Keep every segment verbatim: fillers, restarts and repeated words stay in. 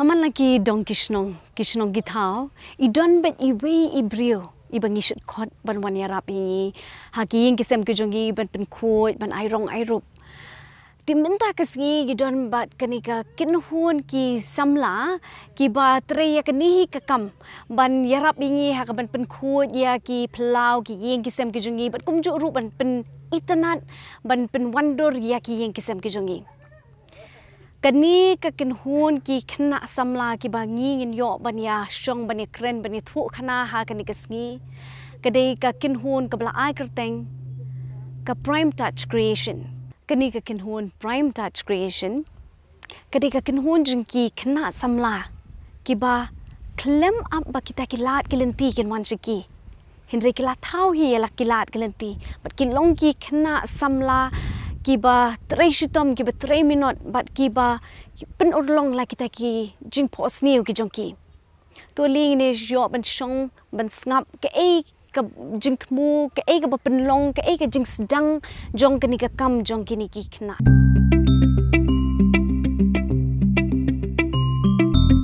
Man la ki dong ki shnong, ki shnong ki thaw, i don bad iwei i briew iba ngi shait khot ban wan ïarap ïa ngi ha ki ïing ki sem ki jong ngi, ban pynkhuid, ban ai rong ai rup. Te mynta ka sngi ngi don bad kane ka kynhun ki samla kiba trei ïa kane hi ka kam ban ïarap ïa ngi ha ka ban pynkhuid ïa ki phyllaw, ki ïing ki sem ki jong ngi, bad kumjuh ruh ban pynitynnad, ban pynwandur ïa ki ïing ki sem ki jong ngi. Kane ka kynhun ki khynnah samla kiba ngi ngin ïoh ban ïa shong, ban ïa kren, ban ïa thuh khana ha kane ka sngi, ka dei ka kynhun kaba la ai kyrteng ka Prime Touch Creation. Kane ka kynhun Prime Touch Creation ka dei ka kynhun jong ki khynnah samla kiba khlem ap ba kita ki lad ki lynti kin wan sha ki. Hynrei ki la thaw hi ïa la ki lad ki lynti, bad ki long ki khynnah samla kiba trei shitom, kiba trei minot, bad kiba pynurlong la kita ki jingphohsniew ki jong ki. To lei ngin ïa ïoh ban shong ban sngap kaei ka jingthmu, kaei kaba pynlong, kaei ka jingsdang jong kane ka kam jong kine ki khynnah.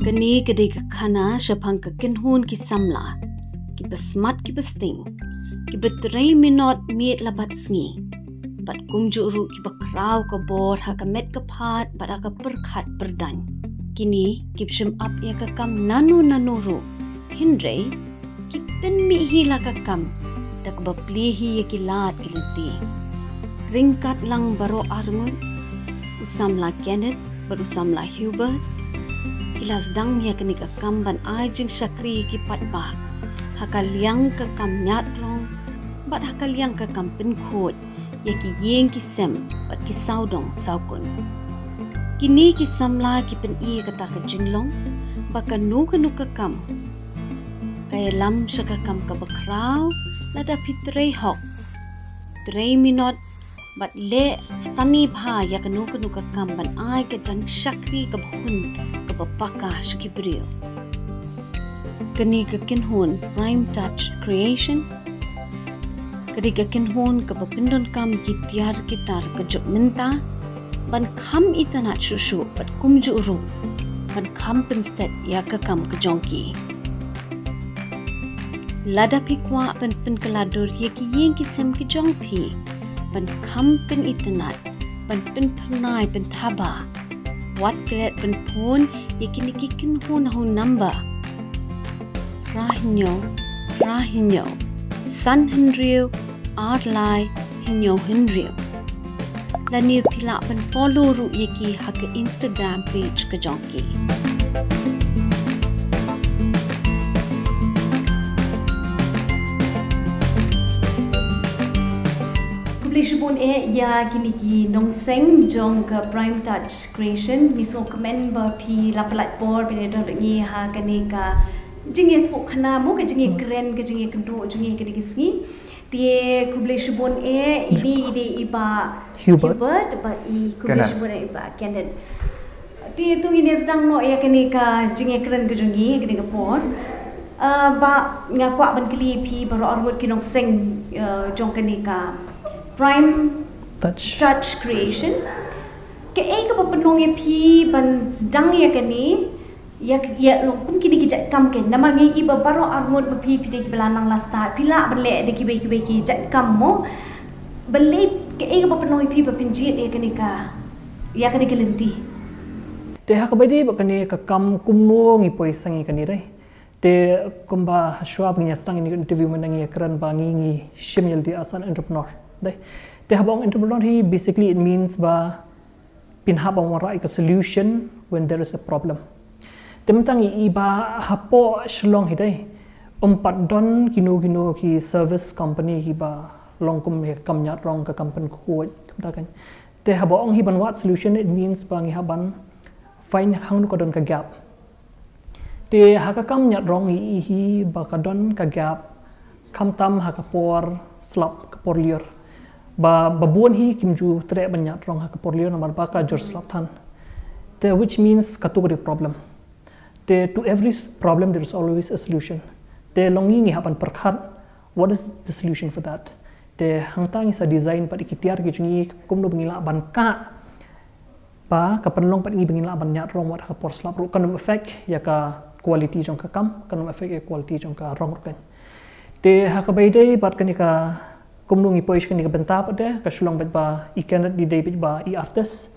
Kane ka dei ka khana shaphang ka kynhun ki samla kiba smat kiba sting, kiba trei minot miet la bad sngi, bad kumjuh ruh kiba khraw ka bor ha ka met ka phad bad ha ka pyrkhat pyrdaiñ. Kine kim shym ap ïa ka kam nano nano ruh, hynrei ki pynmih hi la ka kam da kaba plie hi ïa ki lad ki lynti. Ryngkat lang baroh arngut, u samla Kenneth bad u samla Hubert, ki la sdang ïa kane ka kam ban ai jingshakri ïa ki paidbah ha ka liang ka kam ñiad rong bad ha ka liang ka kam pynkhuid ïa ki ïing ki sem bad ki sawdong sawkun. Kine ki samla ki pyni ïa kata ka jinglong ba kano kano ka kam ka ïalam sha ka kam kaba khraw lada phi trei hok, trei minot, bad leh sani bha ïa kano kano ka kam ban ai ka jingshakri kaba hun, kaba paka sha ki briew. Kane ka kynhun Prime Touch Creation ka dei ka kynhun kaba pyndonkam ki tiar ki tar ka juk mynta ban kham itynnad shuh shuh bad kumjuh ruh ban kham pynstet ïa ka kam ka jong ki. Lada phi kwah ban pynkylla dur ïa ki ïing ki sem ki jong phi ban kham pynitynnad, ban pynphyrnai pynthaba, wat klet ban phone ïa kine ki kynhun ha u number phra hynñiew phra hynñiew san hynriew ar lai hynñiew hynriew. Lane phi lah ban follow ruh ïa ki ha ka Instagram page ka jong ki. Khublei shibun eh ïa kine ki nongseng jong ka Prime Touch Creation. Ngi sngewkmen ba phi la pyllait por phi la don bad ngi ha kane ka jingïathuhkhana, mo, ka jingïakren, ka jingïakynduh jong ngi ha kane ka sngi. Te khublei shibun eh, ine i dei i Bah Hubert. Hubert, bad i khublei shibun eh i Bah Kenneth. Te to ngin ïa sdang noh ïa kane ka jingïakren ka jong ngi ha kane ka por. Ah, Bah, nga kwah ban kylli phi baroh arngut ki nongseng, ah, jong kane ka Prime Touch. Touch Creation. Kaei kaba pynlong ïa phi ban sdang ïa kane, ïa, ïa long kum kine ki jait kam, kane namar ngi i ba baroh arngut ma phi, phi dei kiba la nang la start, phi lah ban leh da kiwei kiwei ki jait kam, mo. Balei, kaei kaba pynlong ïa phi ba phin jied ïa kane ka, ïa kane ka lynti? Te ha kaba ïadei bad kane ka kam kumno ngi poi seng ïa kane, dei. Te kumba shuwa ba ngin ïa sdang ïa kane ka interview mynta ngi ïakren ba ngi, ngi shim ïa lade as an entrepreneur, dei. Te haba ong entrepreneur hi, basically it means ba phin hap ban wanrah ïa ka solution when there is a problem. Te mynta ngi i ba hapoh Shillong hi, dei, ym pat don kino kino ki service company kiba long kum ïa ka kam ñiad rong, ka kam pynkhuid, kumta kan. Te haba ong hi ban wad solution, it means ba ngi hap ban find hangno ka don ka gap. Te ha ka kam ñiad rong ngi i hi ba ka don ka gap, khamtam ha ka por slap, ka por lyiur. Ba, ba bun hi kim ju treh ban ñiad rong ha ka por lyiur namar ba ka jur slap than. Te which means kato ka dei problem. Te to every s-, problem there is always a solution. Te long ngi ngi hap ban pyrkhat, what is the solution for that? Te hangta ngi sa design pat ïa ki tiar ki jong ngi kumno ba ngi lah ban kah Ba ka pynlong pat ngi ba ngin lah ban ñiad rong wat ha ka por slap ruh kan ym affect ïa ka quality jong ka kam, kan ym affect ïa ka quality jong ka rong ruh kan. Te ha kaba ïadei bad kane ka kumno ngi poi sha kane ka bynta pat de, ka shu long bad ba i Kenneth i dei bad ba i artist.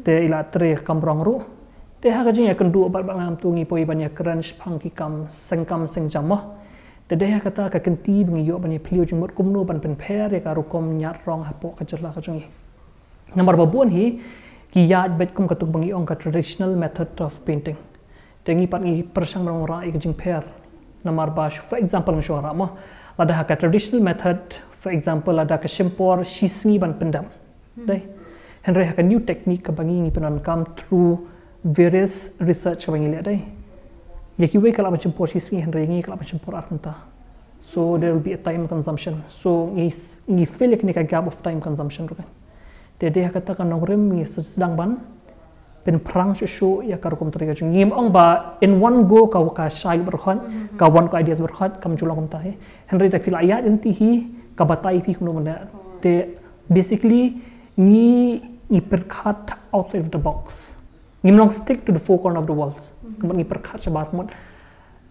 Te i la trei ka kam rong ruh. Te ha ka jingïakynduh bad bad ngam tu ngi poi ban ïakren shaphang ki kam seng kam seng jam mo. Te dei ha kata ka kynti ba ngi ïoh ban ïa plie jingmut kumno ban pynpher ïa ka rukom ñiad rong hapoh ka jylla ka jong ngi. Namar ba bun hi ki ïaid bad kum katuk ba ngi ong ka traditional method of painting. Te ngi pat ngi pyrshang ban ong rah ïa ka jingpher. Namar ba shu, for example, ngi shu rah mo. Lada ha ka traditional method, for example, lada ka shim por shi sngi ban pyndep. Dei. Hynrei ha ka new technique kaba ngi ngi pyndonkam through various research kaba ngi leh dei. Ïa kiwei ka lah ban shim por shi sngi hynrei ngi ka lah ban shim por ar kynta. So there will be a time consumption. So ngi s- ngi fill ïa kane ka gap of time consumption ruh kan. Te dei ha kata ka nongrim ngi sdang ban pynphrang shuh shuh ïa ka rukom trei ka jong ngi. Ngim ong ba in one go ka ka shai baroh, ka wan ka ideas baroh kam ju long kumta hi. Hynrei da phi la ïaid lynti hi ka batai phi kumno mynta. Te basically ngi ngi pyrkhat outside of the box. Ngim long stick to the four corner of the walls. Kumba ngi pyrkhat shabar kumut.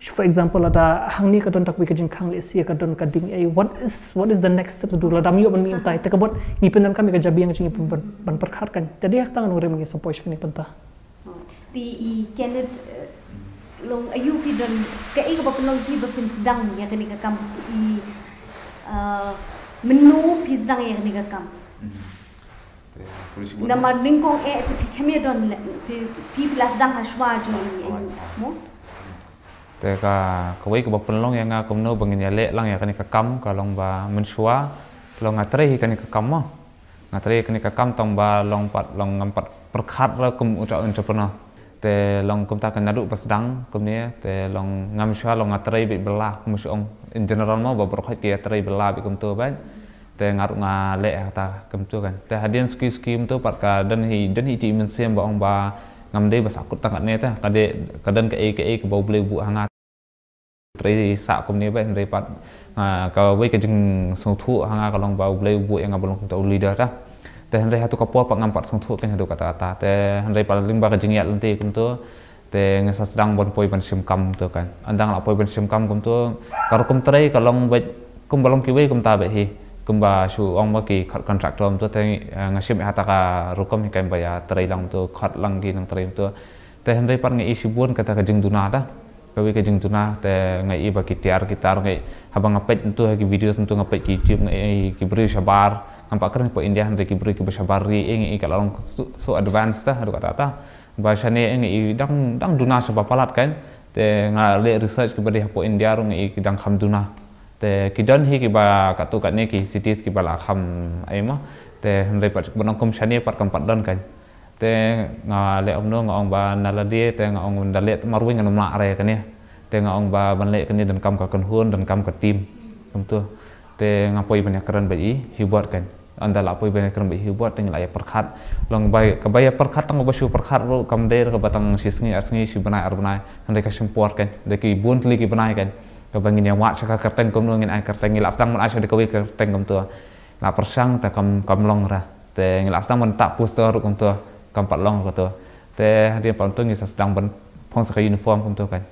For example, lada hangne ka don ta kawei ka jingkhang lehse ka don ka ding ei, what is what is the next step to do? Lada ym ïoh ban mih mynta te ka bot ngi pyndonkam ïa ka jabieng jong ngi ban pyrkhat kan. Te dei ha kata ka nongrim ngi sa poi sha kane ka bynta. Te i Kenneth, eh, long aïu phi don, kaei kaba pynlong phi ba phin sdang ïa kane ka kam, i, eh, mynno phi sdang ïa kane ka kam? Namar nyngkong eh te phi khlem don leh, phi phi la sdang ha shuwa jong i, mo? Te ka kawei kaba pynlong ïa nga kumno ba ngin ïaleh lang ïa kane ka kam ka long ba mynshuwa long nga trei hi kane ka kam mo. Nga trei kane ka kam tang ba long pat long ngam pat pyrkhat ruh kum uta entrepreneur. Te long kumta ka naduh ba sdang kumne te long ngam shuwa long nga trei beit bylla kum shu ong in general mo ba baroh ki ïa trei bylla beit kumto beit. Te nga ruh nga leh ha kata kumto kan. Te hadien suki suki kumto pat ka don hi don hi i mynsiem ba ong ba ngam dei ba sahkut tang katne te ka dei ka don kaei kaei kaba U Blei u buh ha nga. Trei sah kumne beit hynrei pat nga kawei ka jingsngewthuh ha nga ka long ba U Blei u buh ïa nga ban long kumta u leader ta. Te hynrei hato ka por pat ngam pat sngewthuh kein haduh kata kata. Te hynrei pat lyngba ka jingïaid lynti kumto te nga sa sdang ban poi ban shim kam kumto kan. Ynda nga la poi ban shim kam kumto ka rukom trei ka long beit kumba long kiwei kumta beit hi. Kumba shu ong ba ki khot contractor kumto te, eh, nga shim ïa kata ka rukom hi kan ba ïa trei lang kumto khot lang ki nongtrei kumto. Te hynrei pat nga i shibun kata ka jingduna ta. Kawei ka jingduna te nga i ba ki tiar ki tar nga i haba nga peit ntu ha ki videos ntu nga peit ki YouTube nga i ki briew shabar ngam pat kren hapoh India hynrei ki briew kiba shabar ri i nga i ka la long so, so advance ta haduh kata ta. Ba shane nga i dang dang duna shaba palat kan. Te nga leh research kiba dei hapoh India ruh nga i ki dang kham duna. Te ki don hi kiba katto katne ki cities kiba la kham ai mo. Te hynrei pat ba nang kum shane pat kam pat don kan. Te nga leh kumno nga ong ba na lade te nga ong da leh marwei ngan ym lah re kane. Te nga ong ba ban leh kane donkam ka kynhun donkam ka team. Kumto. Te nga poi ban ïakren bad i Hubert kan. Ynda la poi ban ïakren bad i Hubert te ngi la ïa pyrkhat. Long ba kaba ïa pyrkhat tang ba shu pyrkhat ruh kam dei kaba tang shi sngi ar sngi shi bnai ar bnai. Hynrei ka shim por kan. Da ki bun tylli ki bnai kan. Kaba ngin ïa wad sha ka kyrteng kumno ngin ai kyrteng ngi la sdang ban ai sha da kawei kyrteng kumto. La pyrshang te kam kam long ra. Te ngi la sdang ban tah poster ruh kumto kam pat long kumto. Te hadien pat kumto ngi sa sdang ban phong sa ka uniform kumto kan.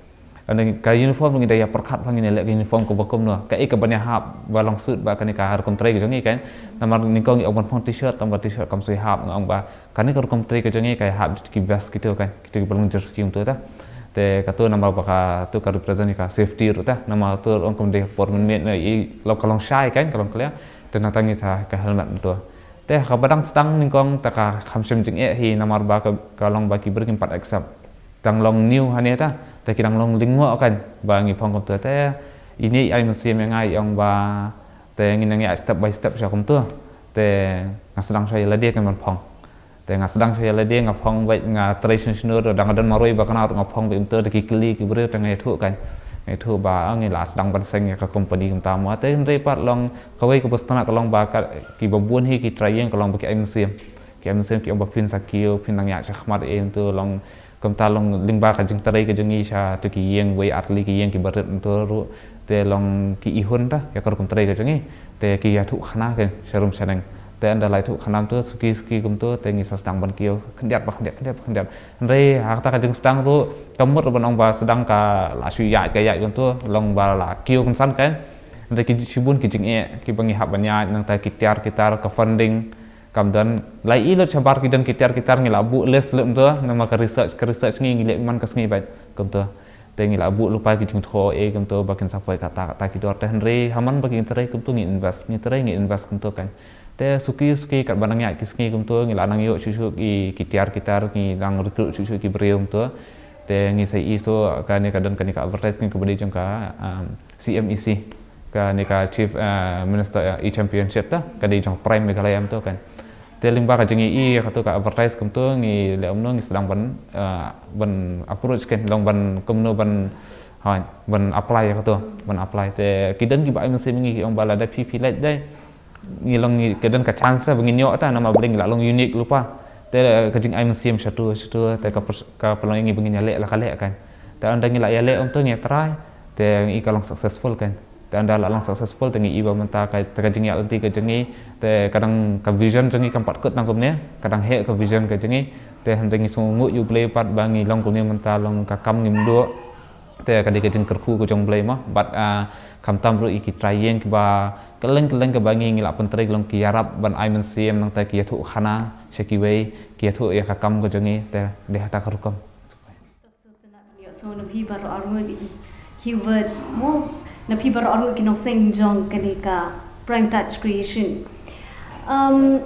Ane ka uniform ngi da ïa pyrkhat ba ngin ïa leh ka uniform kaba kumno. Kaei kaban ïahap ba long suit ba kane ka rukom trei ka jong ngi kan. Namar nyngkong ngi ong ban phong t-shirt tang ba t-shirt kam shu ïahap nga ong ba kane ka rukom trei ka jong ngi ka ïahap ki vest kito kan. Kito kiba long jersey kumto ta. Te kato namar ba kato ka represent ka safety ruh ta. Namar to ong kum dei por mynmiet na i long ka long shai kan ka long clear. Te nangta ngi sa ka helmet kumto. Te kaba dang sdang nyngkong te ka kham shym jingeh hi namar ba ka, ka long ba ki briew kim pat accept. Dang long new hane ta, te ki dang long lyngngoh kan ba ngi phong kumto te ine i ai mynsiem ïa nga i ong ba te ngi nang ïa step by step sha kumto. Te nga sdang sha ïa lade kan ban phong. Te nga sdang sha ïa lade nga phong beit nga trei shnur shnur dang don marwei ba kane ruh nga phong beit kumto da ki kylli ki briew te nga ïathuh kan. Nga ïathuh ba ngi la sdang ban seng ïa ka company kumta mo te hynrei pat long kawei kaba sngewtynnat ka long ba ka kiba bun hi ki trai ïing ka long ba ki ai mynsiem. Ki ai mynsiem ki ong ba phin sa kiew phin nang ïaid shakhmat ïa kumto long kumta long lyngba ka jingtrei ka jong ngi sha to ki ïing wei ar tylli ki ïing kiba rit kumto ruh te long ki ihun ta ïa ka rukom trei ka jong ngi te ki ïathuh khana kan sharum shaneng Te ynda la ïathuh khana kumto, suki suki kumto, te ngi sa sdang ban kiew khyndiat ba khyndiat, khyndiat ba khyndiat. Hynrei ha kata ka jingsdang ruh, ka mut ban ong ba sdang ka la shu ïaid ka ïaid kumto, long ba la kiew kynsan kein. Hynrei ki shibun ki jingeh kiba ngi hap ban ïaid, nangta ki tiar ki tar, ka funding kam don. La i lut shabar ki don ki tiar ki tar, ngi la buh list lut kumto, namar ka research, ka research ngi, ngi leh man ka sngi bad kumto. Te ngi la buh lypa ki jingthoh eh kumto ba kin sa poi kata kata ki dor. Te hynrei ha man ba ngi trei kumto, ngi invest, ngi trei ngi invest kumto kein. Te suki suki katba nang ïaid ki sngi kumto, ngi la nang ïoh shuh shuh ki, ki tiar ki tar, ngi nang recruit shuh shuh ki briew kumto. Te ngi sa i, so kane ka don kane ka advertise kaba dei jong ka, um, C M E C, kane ka Chief, uh, Minister, uh, E-Championship, ta ka dei jong Prime Meghalaya kumto kein. Te lyngba ka jingïohi ïa kato ka advertise kumto, ngi leh kumno, ngi sdang ban, ah, ban approach kein, long ban kumno ban, hooid, ban apply ïa kato, ban apply. Te ki don kiba ai mynsiem ïa ngi, ki ong ba lada phi phi leit dei, ngi long, ngi, ka don ka chance ba ngin ïoh ta, namar ba ngi la long unique lypa. Te ka jingai mynsiem shato shato, te ka pers-, ka pynlong ïa ngi ba ngin ïaleh la ka leh kein. Te ynda ngi la ïaleh kumto, ngi try, te ngi, ka long successful kein. Te ynda la long successful, te ngi i ba mynta ka, te ka jingïaid lynti ka jong ngi, te ka dang, ka vision jong ngi kam pat kut tang kumne, ka dang heh ka vision ka jong ngi. Te hynrei ngi sngewnguh ïa U Blei pat ba ngi long kumne mynta, long ka kam ngim duh. Te ka dei ka jingkyrkhu ka jong U Blei mo. Bad, ah, khamtam ruh ïa ki trai ïing kiba kylleng kylleng kaba ngi, ngi la pyntrei, ki long ki ïarap ban ai mynsiem, nangta ki ïathuh khana sha kiwei, ki ïathuh ïa ka kam ka jong ngi, te dei ha kata ka rukom. Sngewtynnat ban ïohsngew na phi baroh arngut, Hubert mo, na phi baroh arngut ki nongseng jong kane ka Prime Touch Creation. Um,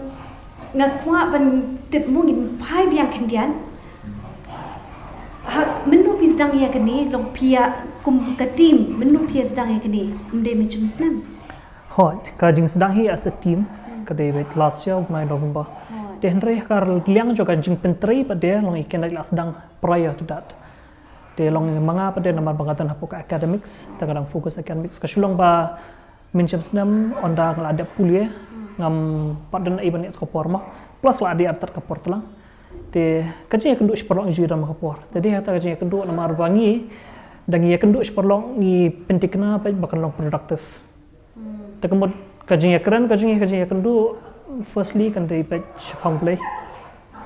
nga kwah ban tip mo, ngin phai biang khyndiat. Ha, mynno phi sdang ïa kane, long phi ïa kum ka team, mynno phi ïa sdang ïa kane, ym dei mynshem snem? Hooid, ka jingsdang hi as a team, ka dei beit last year, May November. Hooid. Te hynrei ha ka liang jong ka jingpyntrei pat de, long i ken la sdang prior to that. Te long ma nga pat de namar ba nga don hapoh ka academics, te nga dang focus academics. Ka shu long ba mynshem snem ynda nga la dep pule, ngam pat don ei ban ïa ka por mo. Plus la dei artat ka por tlang. Te ka jingïakynduh shi paralok ngi ju don ma ka por. Te dei ha kata ka jingïakynduh namar ba ngi, da ngi ïakynduh shi paralok ngi pynthikna beit ba kan long productive. Te ka mut ka jingïakren, ka jingïa, ka jingïakynduh, firstly kan dei beit shaphang Blei.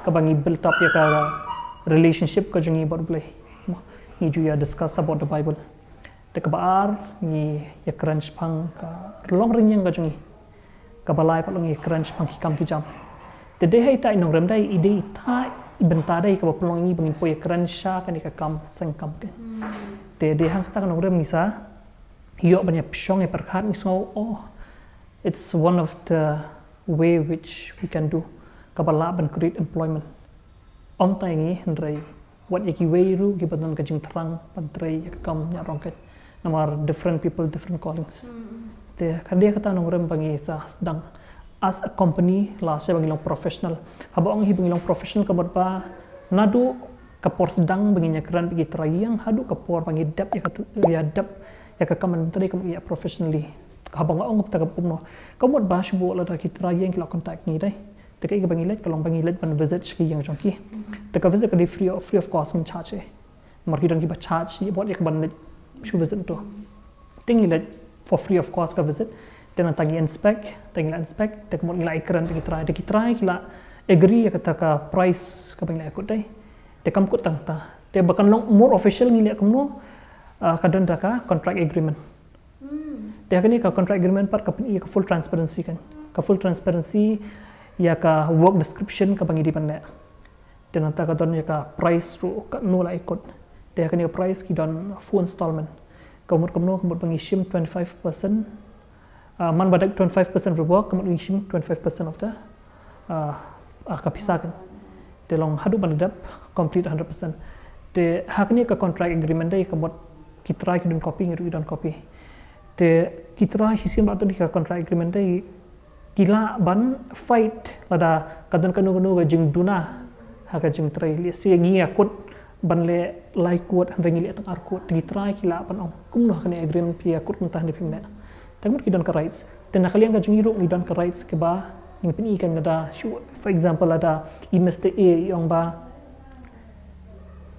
Kaba ngi build up ïa ka relationship ka jong ngi bad Blei. Ngi ju ïa discuss about the Bible. Te kaba ar, ngi ïakren shaphang ka long rynïeng ka jong ngi. Kaba lai pat long ïakren shaphang ki kam ki jam. Te dei ha ita i nongrim dei, i dei ita i bynta dei kaba pynlong ïa ngi ba ngin poi ïakren sha kane ka kam seng kam kein. Te dei hangta ka nongrim ngi sa ïoh ban ïa pynshong ïa pyrkhat, ngi sngew, oh, it's one of the way which we can do, kaba lah ban create employment. Ym tang ïa ngi hynrei wat ïa kiwei ruh kiba don ka jingthrang ban trei ïa ka kam ñiah rong kein. Namar different people, different callings. Te ka dei kata nongrim ba ngi sa sdang as a company, lehse ba ngi long professional. Haba ong hi ba ngi long professional ka mut ba naduh ka por sdang ba ngin ïakren bad ki trai ïing haduh ka por ba ngi dep ïa ka, ïa dep ïa ka kam ban trei ka mut ïa professionally. Haba nga ong kata ka mut kumno, ka mut ba shu buh lada ki trai ïing ki la contact ngi dei. Te kaei kaba ngi leit, ka long ba ngi leit ban visit sha ki ïing jong ki. Te ka visit ka dei free of, free of cost, ngim charge ei. Namar ki don kiba charge, ïa bad ïa ka ban leit shu visit to. Te ngi leit for free of cost ka visit. Te nangta ngi inspect, te ngi la inspect, te ka mut ngi la ïakren bad ki trai, te ki trai ki la agree ïa kata ka price kaba ngi la ïakut dei. Te kam kut tang kata. Te ba kan long more official ngi leh kumno, ah, ka don da ka contract agreement. Te ha kane ka contract agreement pat ka pyni ïa ka full transparency kein. Ka full transparency ïa ka work description kaba ngi dei ban leh. Te nangta ka don ïa ka price ruh katno la ïakut. Te ha kane ka price ki don four installment. Ka mut kumno, ka mut ba ngi shim twenty-five percent. Ah, man ba dep twenty-five percent of the work, ka mut ngi shim twenty-five percent of the, ah, ah, ka pisa kein. Te long haduh ban dep complete hundred percent. Te ha kane ka contract agreement dei ka mut ki trai ki don copy, ngi ruh ngi don copy. Te ki trai shisien ba la don ka contract agreement dei ki lah ban fight lada ka don kano kano ka jingduna ha ka jingtrei. Lehse ngi ïakut ban leh lai kut, hynrei ngi leh tang ar kut. Te ki trai ki lah ban ong kumno ha kane agreement phi ïakut mynta hynrei phim leh. Te ka mut ki don ka rights. Te na ka liang ka jong ngi ruh ngi don ka rights kaba ngin pyni kein lada, shu, for example, lada i Mister A i ong ba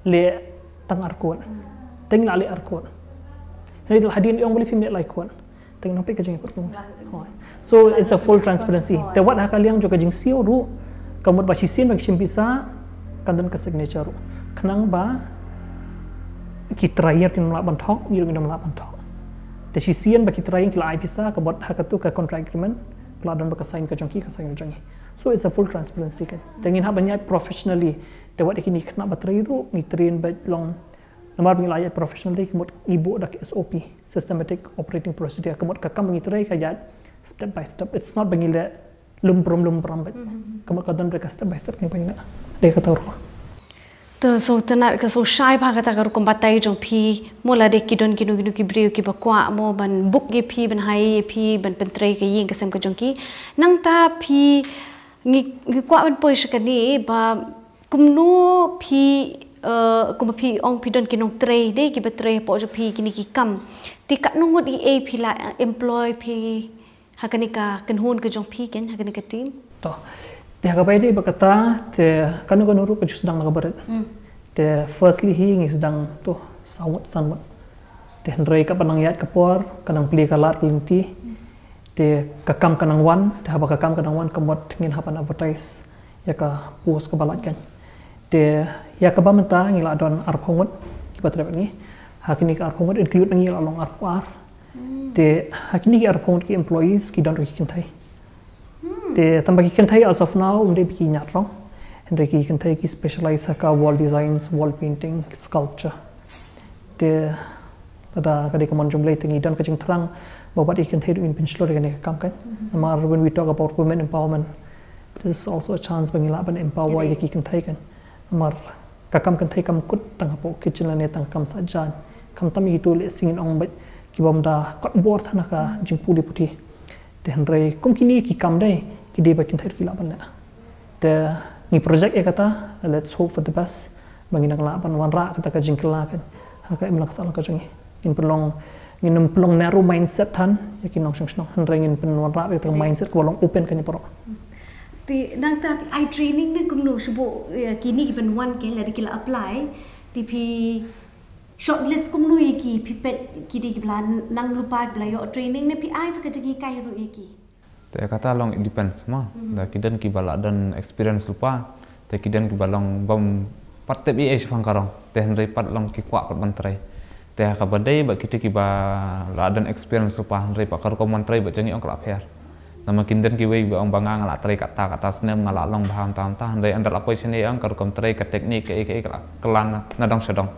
leh tang ar kut. Te ngi la leh ar kut. Hynrei te lada hadien i ong ba leh phim leh lai kut. Teng nang peit ka jingkut kum. Hooid. So it's a full transparency. Te wat ha ka liang jong ka jingsiew ruh, ka mut ba shisien ba ki shim pisa, kan don ka signature ruh. Khnang ba ki trai ïa kin lah ban thok, ngi ruh ngin ym lah ban thok. Te shisien ba ki trai ki la ai pisa, ka mut ha katu ka contract agreement, ka la don ba ka sign ka jong ki, ka sign ka jong ngi. So it's a full transparency kan. Te ngin hap ban ïaid professionally. Te wat ïa kine ki khynnah ba trai ruh, ngi train beit long. Namar ba ngi la ïaid professionally, ka mut ngi buh da ka S O P, systematic operating procedure, ka mut ka kam ba ngi trei ka ïaid step by step. It's not ba ngi leh lum brum lum brum beit. Ka mut ka don ruh ka step by step, ngi ba ngi na. Dei kata ruh. To, so tang ka, so shai bha kata ka rukom batai jong phi, mo lada ki don kino kino ki briew kiba kwah mo ban book ïa phi, ban hire ïa phi ban pyntrei ka ïing ka sem ka jong ki. Nangta phi, ngi, ngi kwah ban poi sha kane ba kumno phi, eh, kumba phi ong phi don ki nongtrei de kiba trei hapoh jong phi kine ki kam. Te katno ngut eiei phi la employ phi ha kane ka kynhun ka jong phi kan, ha kane ka team? To. Te ha kaba ïadei bad kata, te kano kano ruh ka ju sdang na kaba rit. Te firstly hi ngi sdang to saw ngut, san ngut. Te hynrei kaba nang ïaid ka por, ka nang plie ka lad ka lynti. Te ka kam ka nang wan, te haba ka kam ka nang wan, ka mut ngin hap ban advertise ïa ka post kaba lait kan. Te ïa kaba mynta ngi la don arphew ngut kiba trei bad ngi. Ha kine ka arphew ngut include ngi la long arphew ar. Te ha kine ki arphew ngut ki employees ki don ruh ki kynthei. Te tang ba ki kynthei as of now ym dei ba ki ñiad rong. Hynrei ki kynthei ki specialize ha ka wall designs, wall painting, sculpture. Te lada ka dei ka mon jong U Blei te ngi don ka jingthrang ba wat ïa ki kynthei ruh ngin pynshlur ïa kane ka kam kan. Namar when we talk about women empowerment, this is also a chance ba ngi lah ban empower ïa ki kynthei kan. Namar ka kam kynthei kam kut tang hapoh kitchen lane tang kam sah jaiñ. Khamtam ïa kito lehse ngin ong beit ki bym da kot bor than ha ka jingpule puthi. Te hynrei kum kine ki kam dei ki dei ba kynthei ruh ki lah ban leh. Te ngi project ïa kata, let's hope for the best. Ba ngin nang lah ban wanrah kata ka jingkylla kan ha ka imlang ka sahlang ka jong ngi. Ngin pynlong, ngin ym pynlong narrow mindset than ïa ki nongshong shnong. Hynrei ngin pynwanrah ïa kata ka mindset kaba long open kan ïa baroh. Te nangta phi ai training ne kumno shuh ïa kine kiban wan kan lada ki la apply, te phi shortlist kumno ïa ki, phi peit ki dei kiba la nang lypa, kiba la ïoh training ne phi ai sa ka jinghikai ruh ïa ki? Te kata long it depends ma. Da ki don kiba la don experience lypa, te ki don kiba long bym pat tip ei ei shaphang ka rong, te hynrei pat long ki kwah pat ban trei. Te ha kaba dei bad kito kiba la don experience lypa, hynrei pat ka rukom ban trei bad jong ngi ong ka la pher. Namar ki don kiwei ba ong ba nga, nga la trei kata kata snem, nga la long bha mynta mynta, hynrei ynda la poi shane ong ka rukom trei, ka technique, kaei kaei ka la kylla na dong sha dong.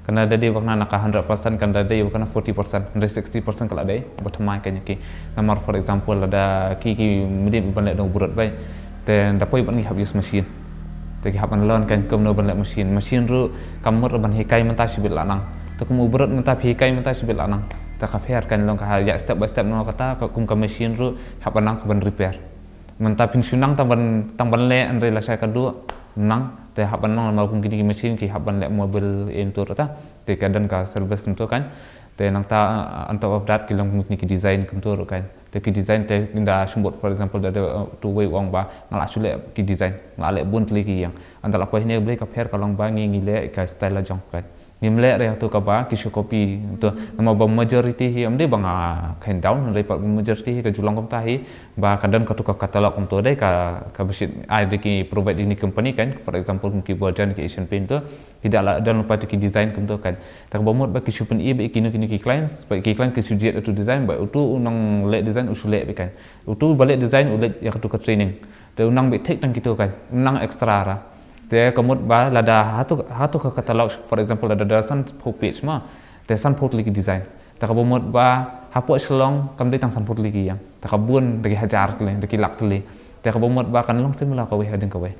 Kan da dei ba kane na ka hundred percent, kan da dei ba kane forty percent, hynrei sixty percent ka la dei ba thymmai kan ïa ki. Namar for example lada ki, ki mdei ban leh da u brut beit, te da poi bad ngi hap use machine. Te ki hap ban learn kan kumno ban leh machine. Machine ruh kam mut ban hikai mynta shibit la nang. Te kum u brut mynta phi hikai mynta shibit la nang. Te ka pher kan long ka ha ïa step by step, namar kata ka kum ka machine ruh hap ban nang ka ban repair. Mynta phin shu nang tang ban, tang ban leh hynrei lashai ka duh nang, te hap ban long, namar kum kine ki machine ki hap ban leh mobil ïa kumto ruh ta. Te ka don ka service kumto kan. Te nangta, uh, on top of that ki long kum kine ki design kumto ruh kan. Te ki design te ynda shu mut for example da, da, uh, tu wei u ong ba nga la shu leh ki design, nga la leh bun tylli ki ïing. Ynda la poi hangne U Blei ka pher ka long ba ngi, ngi leh ka style la jong kan. Ngim leh re ha tu kaba ki shu copy tu. Namar ba majority hi, ym dei ba nga kheiñ down, hynrei pat ba majority hi ka ju long kumta hi, ba ka don katu ka catalog kumto dei ka, kaba shit ai da ki provide da kine ki company kan, for example kum ki Bergen, ki Asian Paint tu, ki da la don pat ki design kumto kan. Te kaba mut ba ki shu pyni bad kino kino ki clients, bad ki client ki shu jied atu design, bad utu u nongleh design u shu leh bad kan. Utu ba leh design u leit ïa katu ka training. Te u nang beit thik tang kito kan, u nang extra ra. Te ka mut ba lada ha tu, ha tu ka catalog, for example lada da sanphew page ma, te sanphew tylli ki design. Te kaba mut ba hapoh Shillong kam dei tang sanphew tylli ki ïing. Te ka bun da ki hajar tylli, da ki lak tylli. Te kaba mut ba kan long similar kawei hadien kawei.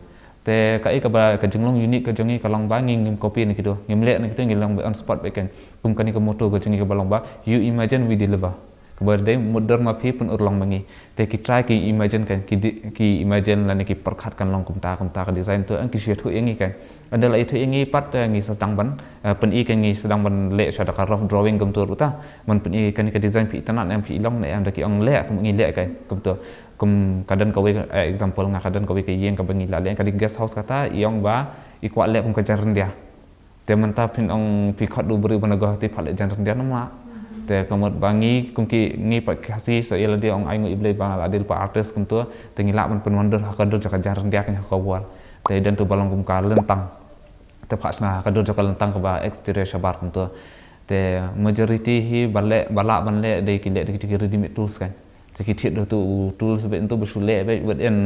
Te kaei kaba ka jinglong unique ka jong ngi ka long ba ngi ngim copy na kito, ngim leh na kito, ngi long beit on spot beit kan. Kum kane ka motto ka jong ngi kaba long ba you imagine, we deliver. Kaba dei mutdur ma phi pynurlong ma ngi. Te ki try ki imagine kan, ki di, ki imagine lane ki pyrkhat kan long kumta kumta ka design tu, ong ki shu ïathuh ïa ngi kan. Ynda la ïathuh ïa ngi pat, eh, ngi sa sdang ban, eh, pyni kan, ngi sdang ban leh shuwa da ka rough drawing kumtu ruh ta. Ban pyni kane ka design phi itynnad ne em, phi i long ne em, da ki ong leh, kum ngi leh kan kumtu. Kum ka don kawei, eh, example nga, ka don kawei ka ïing kaba ngi la leh, ka dei guest house kata, i ong ba i kwah leh kum ka jaiñryndia. Te mynta phin ong phi khot u briew ban da goh te pha leh jaiñryndia namar. Te ka mut ba ngi kum ki ngi pat Khasi sa ïa lade ong ai nguh ïa U Blei ba la dei lypa artist kumto, te ngi lah ban pynwandur ha ka dur jong ka jingïarap ka khubor. Te don tu ba long kum ka lyntang. Te phah sna ha ka dur jong ka lyntang kaba exterior shabar kumto. Te majority hi ba leh ba lah ban leh dei ki leh dei ki ready made tools kan. Te ki thied tu tools bad tu ba shu leh bad within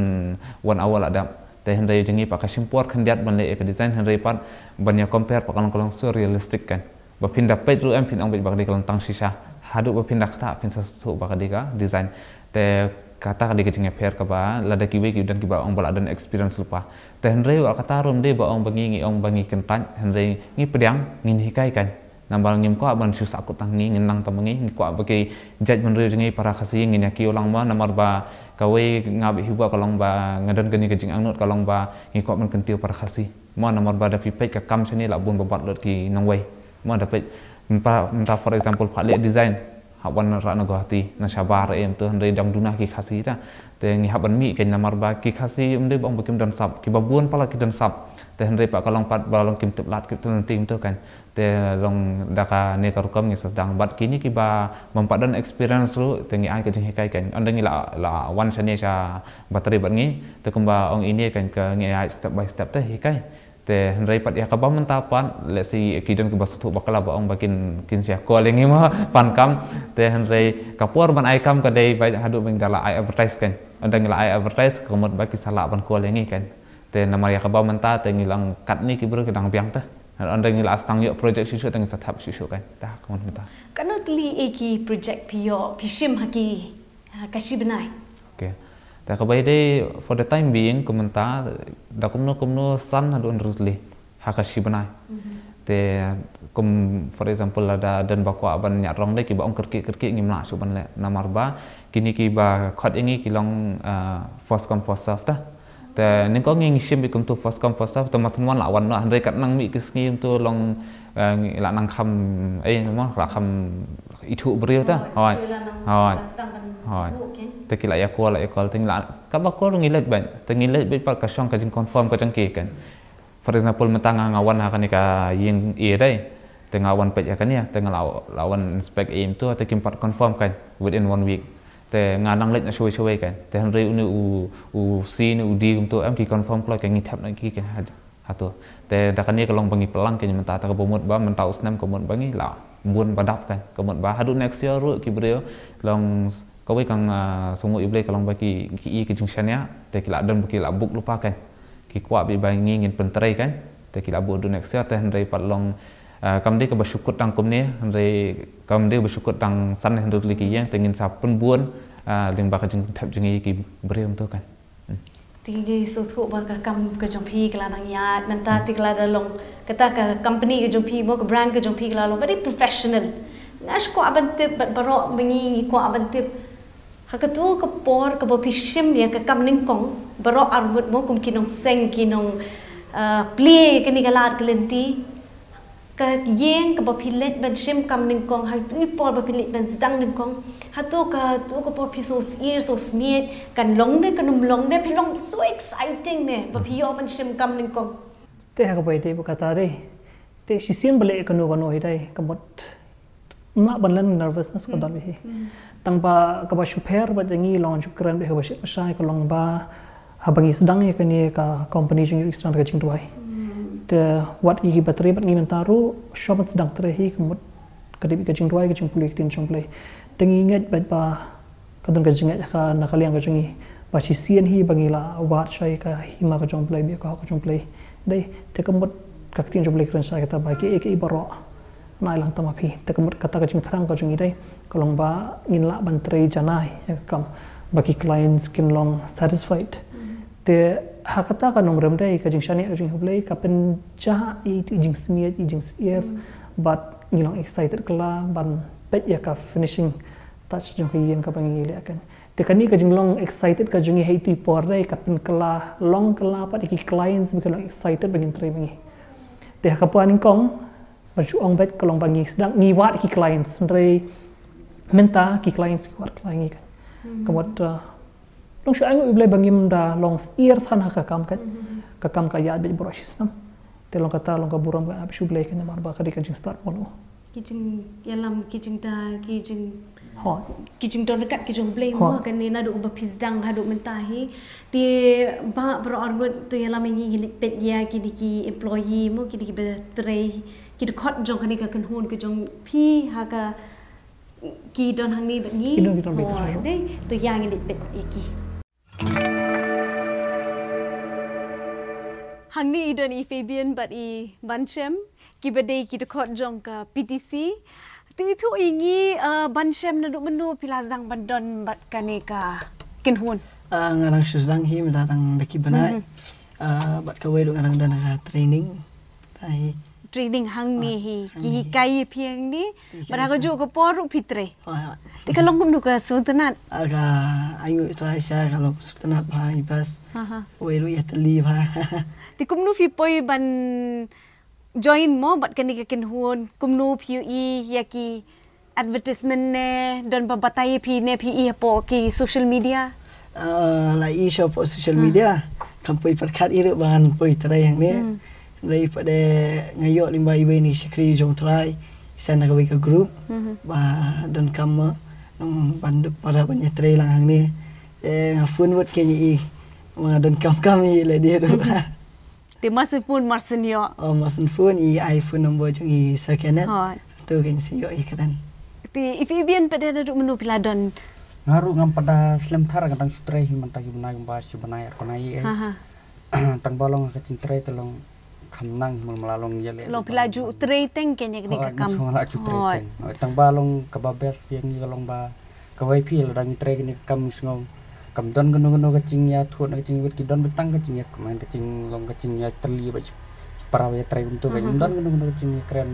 one hour la dap. Te hynrei jong ngi pat ka shim por khyndiat ban leh ïa ka design, hynrei pat ban ïa compare pat ka long ka long so realistic kan. Ba phin da peit ruh em phin ong beit ba ka dei ka lyntang shisha. Haduh ba phin da ktah phin sa sngewthuh ba ka dei ka design. Te kata ka dei ka jingïapher kaba lada kiwei ki don kiba ong ba la don experience lypa. Te hynrei wat kata ruh ym dei ba ong ba ngi ngi ong ba ngi kyntait, hynrei ngi pdiang, ngin hikai kan. Namar ngim kwah ban shu sahkut tang ngi, ngin nang tang ngi, ngi kwah ba ki jaitbynriew jong ngi para Khasi ngin ïa kiew lang mo, namar ba kawei nga bit hi ba ka long ba nga don kane ka jingangnud ka long ba ngi kwah ban kyntiew para Khasi. Mo namar ba da phi peit ka kam shane la bun ba bat lut ki nongwei. Mo da peit mynta, mynta for example pha leh design ha wan ra na Guwahati na shabar em tu hynrei dang duna ki Khasi ta. Te ngi hap ban mih kein namar ba ki Khasi ym dei ba ong ba kim don sap, kiba bun pala ki don sap. Te hynrei pat ka long pat ba long kim tip lad kim tip lynti em tu kan. Te long da kane ka rukom ngi sa sdang bad kine kiba bym pat don experience ruh te ngi ai ka jinghikai kan. Ynda ngi la la wan shane sha battery bad ngi te kumba ong ine kan ka ngi ai step by step te hikai. Te hynrei pat ïa kaba mynta pat let's say ki don kiba sngewthuh bakla ba ong ba kin kin sa call ïa ngi mo pan kam. Te hynrei ka por ban ai kam ka dei ba haduh ba ngi da la ai advertise kan. Ynda ngi la ai advertise ka mut ba ki sa lah ban call ïa ngi kan. Te namar ïa kaba mynta te ngi long katne ki briew ki dang biang te. Ynda ngi la sdang ïoh project shuh shuh te ngi sa thep shuh shuh kan. Te ka mut mynta. Katno tylli eh ki project phi ïoh phi shim ha ki ha ka shi bnai? Okay. Te kaba ïadei for the time being ka mynta da kumno kumno san haduh hynriew tylli ha ka shi bnai. Te kum for example lada don ba kwah ban ñiah rong dei kiba ong kyrkieh kyrkieh ngim lah shuh ban leh namar ba kine kiba khot ïa ngi ki long ah, first come first serve ta. Te nyngkong ngi ngi shim beit kumtu first come first serve te ma sngewbha la wan noh hynrei kat nang mih ki sngi kumtu long eh, ngi la nang kham eh mo la kham ithuh briew ta. Hoi. Hoi. Hoi. Te ki la ïa call la ïa call te ngi la kaba call ngi leit beit te ngi leit beit pat ka shong ka jing confirm ka jong ki kan. For example mynta nga nga wan ha kane ka ïing ïa dei te nga wan peit ha kane te nga la la wan inspect ïa em tu te kim pat confirm kan within one week. Te nga nang leit na shawei shawei kan te hynrei une u u C ne u D kumtu em ki confirm kloi ka ngi thep na ki kan ha ha tu. Te da kane ka long ba ngi plang kan mynta ta ka ba mut ba mynta u snem ka mut ba ngi la bun ba dap kan ka mut ba haduh next year ruh ki briew long kawei ka nga sngewnguh ïa U Blei ka long ba ki ki i ki jingshaniah te ki la don ba ki la book lypa kan. Ki kwah beit ba ngi ngin pyntrei kan te ki la buh du next year te hynrei pat long ah, kam dei kaba shu kut tang kumne hynrei kam dei ba shu kut tang san hynriew tylli ki ïing te ngin sa pynbun ah, lyngba ka jingthep jong ngi ki briew tu kan. Hmm. Te ngi sngewthuh ba ka kam ka jong phi ka la nang ïaid mynta te ka la da long kata ka company ka jong phi mo ka brand ka jong phi ka la long very professional. Nga shu kwah ban tip bad baroh ba ngi ngi kwah ban tip. Ha katu ka por kaba phi shim ïa ka kam nyngkong baroh arngut mo kum ki nongseng ki nong ah, plie ïa kane ka lad ka lynti. Ka ïing kaba phi leit ban shim kam nyngkong ha katu i por ba phi leit ban sdang nyngkong. Hato katu ka por phi so syier so smiej kan long ne kan ym long ne phi long so exciting ne ba phi ïoh ban shim kam nyngkong. Te ha kaba ïadei bad kata dei te shisien ba leh kano kano hi dei ka mut Mah ban len nervousness ka don hi. Tang ba kaba shu pher bad ïa ngi long shu kren bad kaba shu shai ka long ba haba ngi sdang ïa kane ka company jong ngi sdang ka jingduwai. Te wat ïa ki battery bad ngi mynta ruh shuwa ban sdang trei hi ka mut ka dei ka jingduwai ka jingpule ka ktien jong U Blei. Te ngi ngeit bad ba ka don ka jingngeit ha ka na ka liang ka jong ngi ba shisien hi ba ngi la wad shai ka hima ka jong U Blei bad ka hok ka jong U Blei. Dei te ka mut ka ktien jong U Blei kren shai kata ba kiei kiei baroh. Nai lang tama phi te ka mut kata ka jingthrang ka jong ngi dei ka long ba ngin lah ban trei janai ïa ka kam ba ki clients kin long satisfied. Te ha kata ka nongrim dei ka jingshaniah ka jong U Blei ka pynjah ïa i jingsmiej i jingsyier bad ngi long excited kylla ban peit ïa ka finishing touch jong ka ïing kaba ngi leh kan. Te kane ka jinglong excited ka jong ngi ha itu i por dei ka pynkylla long kylla pat ïa ki clients ba ki long excited ba ngin trei ma ngi. Te ha ka por nyngkong Ban shu ong beit ka long ba ngi sdang ngi wad ki clients hynrei mynta ki clients ki wad kylla ngi kan. Ka mut long shu ainguh U Blei ba ngim da long syier than ha ka kam kan. Ka kam ka ïaid beit baroh shi snem. Te long kata long ka burom ka ap shu Blei kan namar ba ka dei ka jingstad bun. Ki jingïalam, ki jingda, ki jing Hooid. Ki jingdon ryngkat ki jong U Blei mo, hooid, kane naduh ba phi sdang haduh mynta hi. Te Bah Baroh Arngut, to ïalam ïa ngi, ngin leit peit ïa kine ki employee mo, kine kiba trei, ki dkhot jong kane ka kynhun ka jong phi ha ka, ki don hangne bad ngi. Ki don, ki don bad ngi. Hooid, dei, to ïa ngin leit peit ïa ki. Hangne i don i Fabian bad i Banshem, kiba dei ki dkhot jong ka P T C. To ïathuh ïa ngi, uh, Banshem, naduh mynno phi la sdang ban don bad kane ka kynhun? Ah, nga dang shu sdang hi mynta tang da ki bnai. Mhm. Ah, bad kawei ruh nga dang don ha ka training. Ai. Training hangne hi. Ah, hangne hi. Ki hikai ïa phi hangne. Hikai. Bad ha kajuh ka por ruh phi trei. Ah, ah. Te ka long kumno ka sngewtynnat? Ah, ka ainguh Trai shisha, ka long sngewtynnat bha, i bas. Aha. Wei ruh ïatylli bha. Te kumno phi poi ban join mo bad kane ka kynhun, kumno phi ïohi ïa ki advertisement ne don ba batai ïa phi ne phi i hapoh ki social media? Ah, la i sha hapoh social, hmm, media. Kam poi pyrkhat i ruh ban poi trei hangne. Hmm. Dei pat de nga ïoh lyngba iwei na ki shakri jong U Trai, i send na kawei ka group, mhm, ba donkam mo, nang ban dep para ban ïatrei lang hangne. Eh, nga phone wut kein ïa i, ma donkam kam i leh dei ruh. Mhm. Te mar syn phone mar syn ïoh. Oh, mar syn phone, i ai phone number jong i Sir Kenneth. Hooid. To kein shu ïoh i kren. Te i Fabian pat de naduh mynno phi la don? Nga ruh ngam pat da slem thar, nga dang shu trei hi mynta ki bnai kumba shi bnai ar bnai, eh. Aha. Tang ba long ka jingtrei te long kham nang hi, mala long ïa leh. Long phi la ju trei teng kein ïa kane ka kam. Hooid, nga la ju trei teng. Hooid. Hooid, tang ba long kaba best ïa ngi ka long ba kawei phi lada ngi trei kane ka kam, sngew kam don kano kano ka jingïathuh ne ka jingwit, ki don beit tang ka jingïakmen, ka jinglong, ka jingïatylli bad para ba ïatrei kumto, ka, mhm, don kano kano ka jingïakren,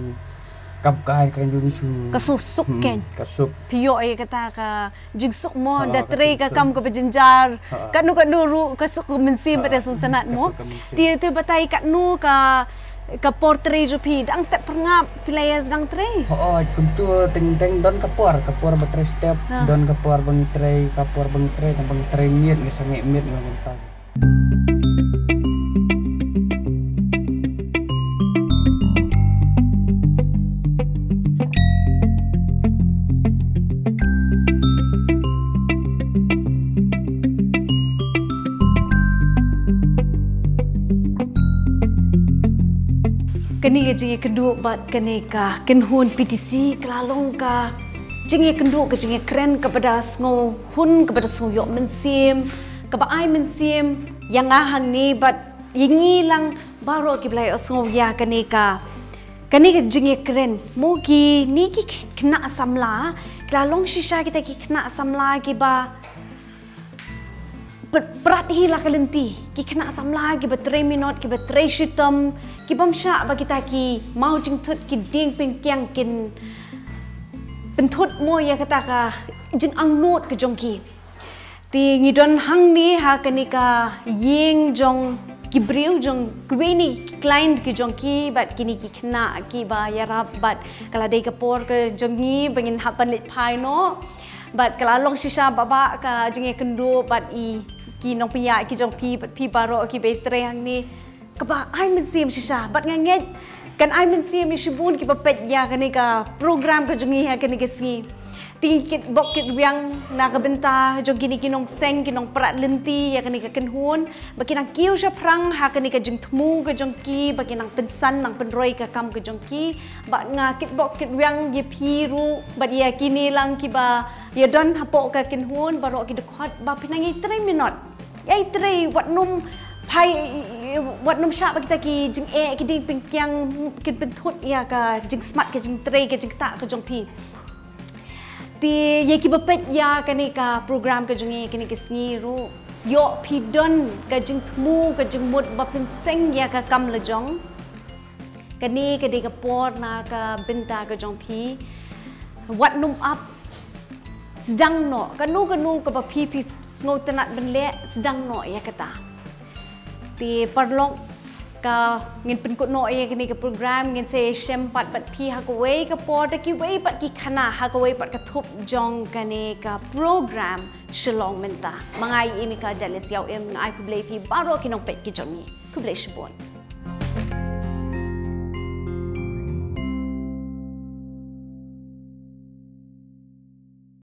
kam ka ai kren jong ngi shu. Ka suk suk, hmm, kein. Ka suk. Phi ïoh ïa kata ka jingsuk mo, ha, da trei ka kam kaba jynjar. Ha. Kano kano ruh ka suk ka mynsiem, ha, bad da sngewtynnat mo. Ka suk ka mynsiem. Te, te batai katno ka, ka por trei jong phi, dang step pyrngap phi la ïa sdang trei? Hooid, kumto teng teng don ka por, ka por ba trei step, ha, don ka por ba ngi trei, ka por ba ngi trei, tang ba ngi trei miet, ngi sangeh miet, ngi ong kumta. Kane ka jingïakynduh bad kane ka kynhun P T C ka la long ka jingïakynduh, ka jingïakren kaba da sngewhun, kaba da sngew ïoh mynsiem, kaba ai mynsiem ïa nga hangne bad ïa ngi lang baroh kiba la ïohsngew ïa kane ka, kane ka jingïakren. Mo kine ki khynnah samla ki la long shisha kita ki khynnah samla kiba pr-, prat hi la ka lynti, ki khynnah samla kiba trei minot, kiba trei shitom, ki bym shah ba kita ki maw jingthut, ki dieng pynkiang kin pynthut mo ïa kata ka jingangnud ka jong ki. Te ngi don hangne ha kane ka ïing jong ki briew, jong kiwei na ki client ki jong ki, bad kine ki khynnah kiba ïarap, bad ka la dei ka por ka jong ngi ba ngin hap ban leit phai noh. Bad ka la long shisha bha bha ka jingïakynduh bad i ki nongpynïaid ki jong phi, bad phi baroh kiba trei hangne. Kaba ai mynsiem shisha, bad nga ngeit kan ai mynsiem ïa shibun kiba peit ïa kane ka program ka jong ngi ha kane ka sngi. Te ngi kitbok kitrwiang na ka bynta jong kine ki nongseng, ki nongprat lynti ïa kane ka kynhun, ba kin nang kiew shaphrang ha kane ka jingthmu ka jong ki, ba kin nang pynsan nang pynroi ka kam ka jong ki. Bad nga kitbok kitrwiang ïa phi ruh bad ïa kine lang kiba ïadon hapoh ka kynhun, baroh ki dkhot, ba phin nang ïai trei minot. Ïai trei, wat nym phai, wat nym shah ba kita ki jingeh, ki dieng pynkiang kin pynthut ïa ka jingsmat, ka jingtrei, ka jingktah ka jong phi. Te ïa kiba peit ïa kane ka program ka jong ngi kane ka sngi ruh, ïoh phi don ka jingthmu, ka jingmut ba phin seng ïa ka kam la jong. Kane ka dei ka por na ka bynta ka jong phi. Wat nym ap, sdang noh. Kano kano kaba phi, phi sngewtynnat ban leh, sdang noh ïa kata. Te paralok, ka ngin pynkut noh ïa kane ka program, ngin sa ïashem pat bad phi ha kawei ka por da kiwei pat ki khana, ha kawei pat ka thup jong kane ka program Shillong Mynta. Ma nga i Mika Janice Ïaw Im, nga ai khublei phi baroh ki nongpeit ki jong ngi. Khublei shibun.